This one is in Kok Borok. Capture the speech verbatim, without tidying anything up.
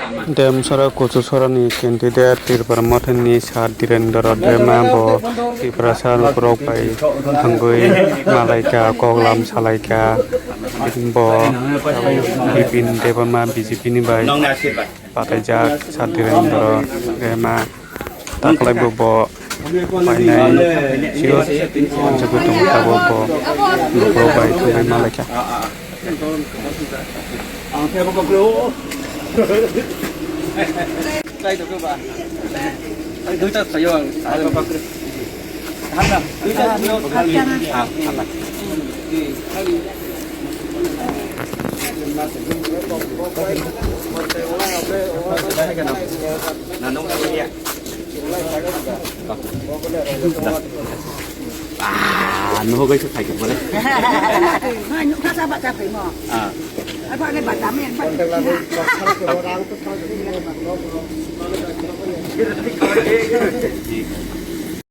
Demsora Kuchusorani candidate Tripura Mothani Sir Dhirendra Debbarma bo Tiprasa lukurok bai thangwi malaikha, koklam salaikha. Bo Bipin Debbarma B J P ni bai pataijak Sir Dhirendra Debbarma. Taklai bo bo painai sio, manjagwi tongo tabuk bo lukurok bai thangwi malaikha. Ah, no, guys, sai ko bole. Nukha sa ba cha phai mo. Ah. Abo ane ba dam en ba.